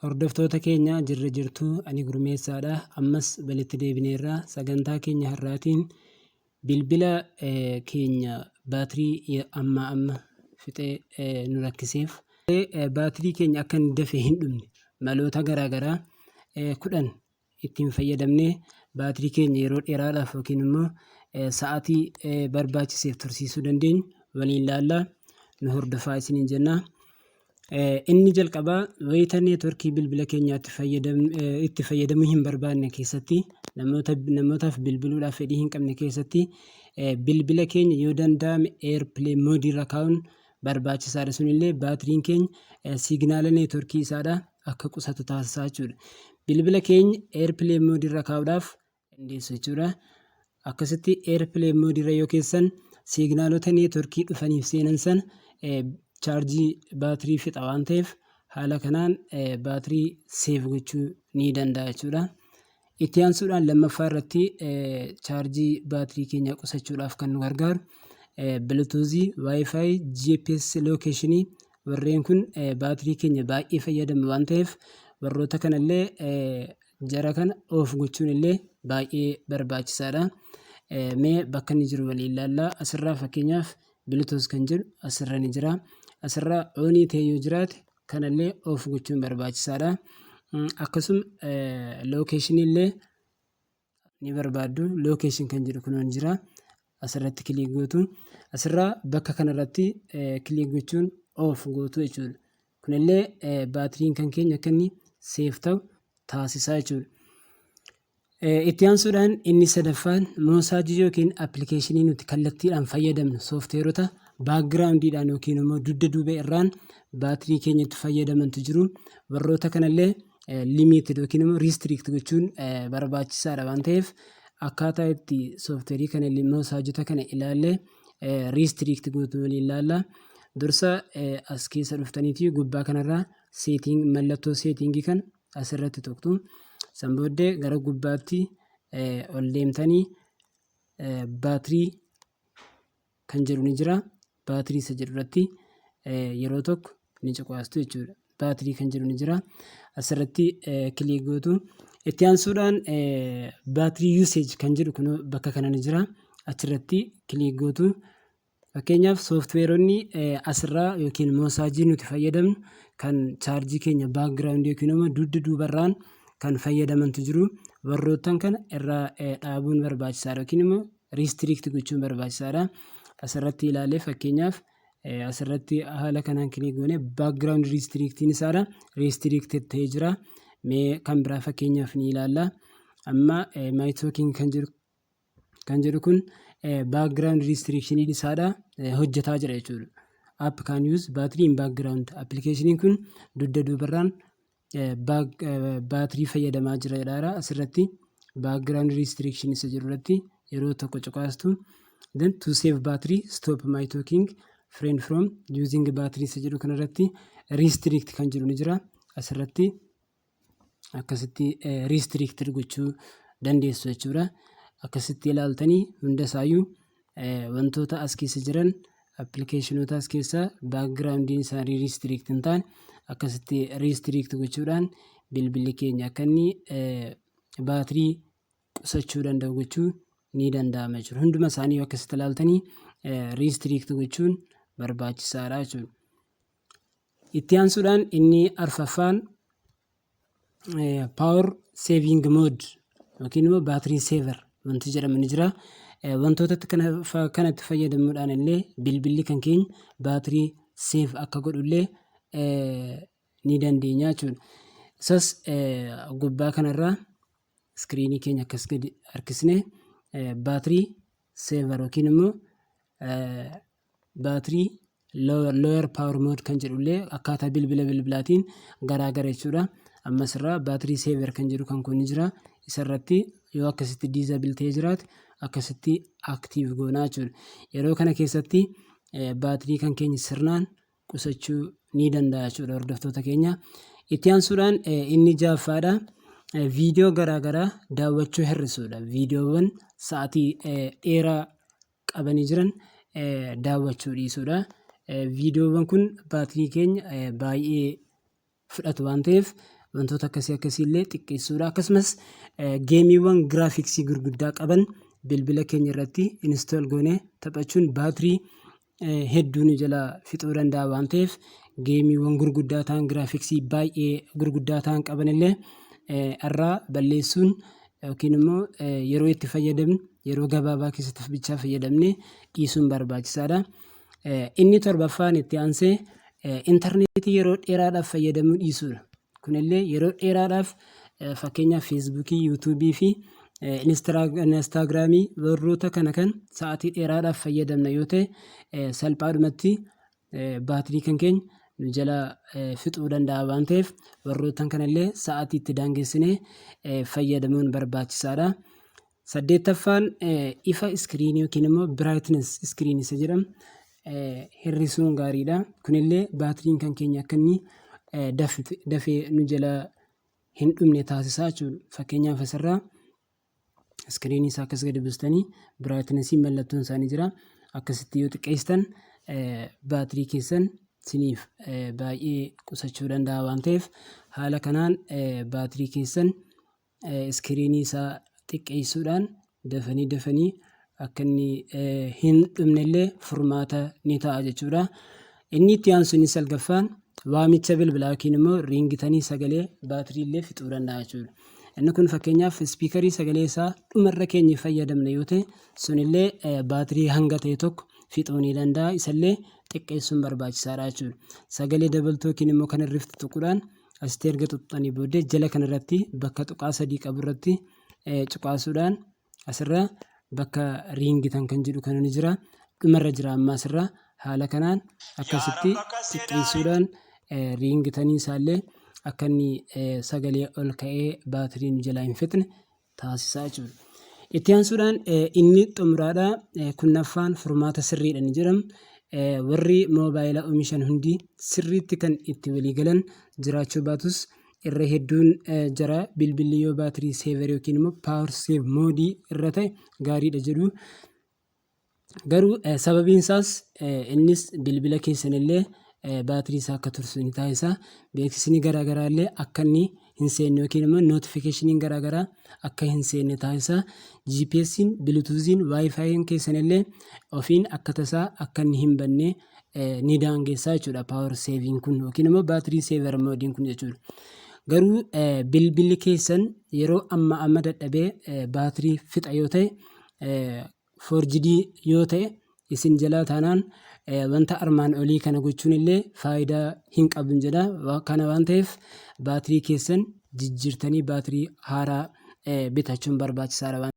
Hordoftoota keenya, jirra jirtuu? Ani Gurmeessaadha. Ammas walitti deebineerra. Sagantaa keenya har'aatiin bilbila keenya baatirii ammaa amma fixee nu rakkiseef, baatirii keenya akka inni dafee hin dhumne maloota garaagaraa 10 ittiin fayyadamnee baatirii keenya yeroo dheeraadhaaf yookiin immoo sa'aatii barbaachiseef tursiisuu dandeenyu waliin laallaa, nu hordofaa isiniin jenna. Inni jalqabaa, wayita neetworkii bilbila keenyaatti itti fayyadamuu hin barbaanne keessatti, namootaaf bilbiluudhaaf fedhii hin qabne keessatti, bilbila keenya yoo danda'ame airplane mode irra kaa'uun barbaachisaadha. Sunillee baatiriin keenya siignaala neetworkii isaadha akka qusatu taasisaa jechuudha. Bilbila keenya airplane mode irra kaa'uudhaaf dandeessu jechuudha. Akkasitti airplane mode irra yoo keessan, siignaalota neetworkii dhufaniif seenan sana chaarjii baatirii fixa waan ta'eef, haala kanaan baatirii save gochuu ni danda'a jechuudha. Itti aansuudhaan lammaffaa irratti chaarjii baatirii keenya qusachuudhaaf kan nu gargaaru Bluetooth, Wi-Fi, GPS location, warreen kun baatirii keenya baay'ee fayyadamu waan ta'eef, warroota kanallee jara kana off gochuun illee baay'ee barbaachisaadha. Mee bakka inni jiru waliin ilaallaa. Asirraa fakkeenyaaf Bluetooth kan jedhu asirra ni jira. Asirraa on ta'e yoo jiraate, kanallee off gochuun barbaachisaadha. Akkasuma location illee ni barbaaddu. Location kan jedhu kun jira. Asirratti click gootu. Asirraa bakka kanarratti click gochuun off gootu jechuudha. Kunillee baatiriin kan keenya akka inni save ta'u taasisaa jechuudha. Itti aansuudhaan inni sadaffaan moosaajii yookiin appilikeeshinii nuti kallattiidhaan fayyadamnu, soofteerota backgroundiidhaan yookiin immoo dugda duuba irraan baatirii keenyatti fayyadamantu jiru. Warroota kanallee limited yookiin immoo restrict gochuun barbaachisaadha waan ta'eef, akkaataa itti soofteerii kana, moosaajota kana ilaallee restrict gootu waliin ilaalla. Dursa as keessa dhuftaniiti gubbaa kanarraa setting, mallattoo settingii kana asirratti tuqxu. San booddee gara gubbaatti ol deemtanii baatirii kan jedhu ni jira. Baatirii isa jedhu irratti yeroo tokko ni cuqaastu jechuudha. Baatirii kan jedhu ni jira. Asirratti click gootu. Itti aansuudhaan battery usage kan jedhu kun bakka kana ni jira. Achirratti click gootu. Fakkeenyaaf sooftiweeronni asirraa yookiin moosaajii nuti fayyadamnu kan chaarjii keenya backgroundii yookiin immoo dugda duubarraan kan fayyadamantu jiru. Warroottan kana irraa dhaabuun barbaachisaadha yookiin immoo restrict gochuun barbaachisaadha. Asirratti ilaalee, fakkeenyaaf asirratti haala kanaan click goone, background restrictiin isaadha restricted ta'ee jira. Mee kan biraa fakkeenyaaf ni ilaalla. Amma my talking kan jedhu kun background restrictioniin isaadha hojjetaa jira jechuudha. App can use battery in background. Appilikeeshiniin kun dugda duubarraan baatirii fayyadamaa jira jedhaara. Asirratti background restriction isa jedhu irratti yeroo tokko cuqaastu. Then to save battery, stop my talking friend from using battery isa jedhu kanarratti restrict kan jedhu ni jira. Asirratti akkasitti restrict gochuu dandeessu jechuudha. Akkasitti ilaaltanii hunda isaayyuu wantoota as keessa jiran, appilikeeshinoota as keessa backgroundiin isaanii restrict hin taane, akkasitti restrict gochuudhaan bilbilli keenya akka inni baatirii qusachuu danda'u gochuu ni danda'ama jechuudha. Hunduma isaanii akkasitti ilaaltanii restrict gochuun barbaachisaadha jechuudha. Itti aansuudhaan inni arfaffaan power saving mode yookiin immoo battery saver wanti jedhamu ni jira. Wantoota kanatti fayyadamuudhaan illee bilbilli kan keenya baatirii save akka godhullee ni dandeenya jechuudha. Isas gubbaa kanarraa iskiriinii keenya akkas gadi harkisnee battery saver yookiin immoo battery lower power mode kan jedhullee akkaataa bilbila bilbilaatiin garaagara jechuudha. Ammas irraa battery saver kan jedhu kan kun ni jira. Isarratti yoo akkasitti disable ta'ee jiraate, akkasitti active goonaa jechuudha. Yeroo kana keessatti baatirii kan keenya sirnaan qusachuu ni danda'a jechuudha, hordoftoota keenya. Itti aansuudhaan inni ja'affaadha. Viidiyoo garaagaraa daawwachuu hir'isuudha. Viidiyoowwan sa'aatii dheeraa qabanii jiran daawwachuu dhiisuudha. Viidiyoowwan kun baatirii keenya baay'ee fudhatu waan ta'eef, Wantoota akkasii akkasii illee xiqqeessuudha. Akkasumas gameiiwwan graphicsii gurguddaa qaban bilbila keenya irratti install goonee taphachuun baatirii hedduu nu jalaa fixuu danda'a waan ta'eef, gameiiwwan gurguddaa ta'an, graphicsii baay'ee gurguddaa ta'an qaban illee irraa balleessuun yookiin immoo yeroo itti fayyadamnu yeroo gabaabaa keessatti bichaa fayyadamnee dhiisuun barbaachisaadha. Inni torbaffaan itti aansee intarneetii yeroo dheeraadhaaf fayyadamuu dhiisuudha. Kunillee yeroo dheeraadhaaf, fakkeenyaaf Facebookii, YouTubeii fi Instagramii warroota kana kan sa'aatii dheeraadhaaf fayyadamna yoo ta'e, salphaadhumatti baatirii kan keenya nu jalaa fixuu danda'a waan ta'eef, warroota kanallee sa'aatii itti daangessinee fayyadamuun barbaachisaadha. Saddeettaffaan ifa screenii yookiin immoo brightness screenii isa jedhamu hir'isuun gaariidha. Kunillee baatiriin kan keenya akka inni dafee nu jalaa hin dhumne taasisaa jechuudha. Fakkeenyaaf, asirraa screenii isaa akkas gadi buustanii brightnessiin mallattoon isaanii jira. Akkasitti yoo xiqqeessitan baatirii keessan siniif baay'ee qusachuu danda'a waan ta'eef, haala kanaan baatirii keessan screenii isaa xiqqeessuudhaan dafanii dafanii akka inni hin dhumnellee furmaata ni ta'a jechuudha. Inni itti aansu, inni salgaffaan, waamicha bilbilaa yookiin immoo ringtoneii sagalee baatirii illee fixuu danda'a jechuudha. Inni kun fakkeenyaaf speakerii sagalee isaa dhumarra keenya fayyadamna yoo ta'e, sunillee baatirii hanga ta'e tokko fixuu ni danda'a. Isallee xiqqeessuun barbaachisaadha jechuudha. Sagalee dabaltuu yookiin immoo kan irriftu tuquudhaan asitti erga tuqxanii booddee, jala kanarratti bakka tuqaa sadii qabu irratti cuqaasuudhaan asirra bakka ringtone kan jedhu kana ni jira. Dhumarra jira amma asirra. Haala kanaan akkasitti xiqqeessuudhaan ringtoneii isaallee akka inni sagalee ol ka'ee baatirii nu jalaa hin fixne taasisaa jechuudha. Itti aansuudhaan inni xumuraadha. Kurnaffaan furmaata sirriidha ni jedhamu. Warri moobaayila oomishan hundi sirriitti kan itti walii galan jiraachuu baatus, irra hedduun jara bilbilli yoo battery saver yookiin immoo power save modeii irra ta'e gaariidha jedhu. Garuu sababiin isaas innis bilbila keessan illee baatirii isaa akka tursu ni taasisa. Beeksisni garaagaraa illee akka inni hin seenne yookiin immoo notificationiin garaagaraa akka hin seenne taasisa. GPS'n, Bluetoothiin, WiFiin keessan illee ofiin akka tasaa akka inni hin banne ni daangessaa jechuudha power saving kun yookiin immoo battery saver modeiin kun jechuudha. Garuu bilbilli keessan yeroo amma amma dadhabee baatirii fixa yoo ta'e, forgedii yoo ta'e isin jalaa taanaan, wanta armaan olii kana gochuun illee faayidaa hin qabu jedha. Kana waan ta'eef baatirii keessan jijjiirtanii baatirii haaraa bitachuun barbaachisaadha.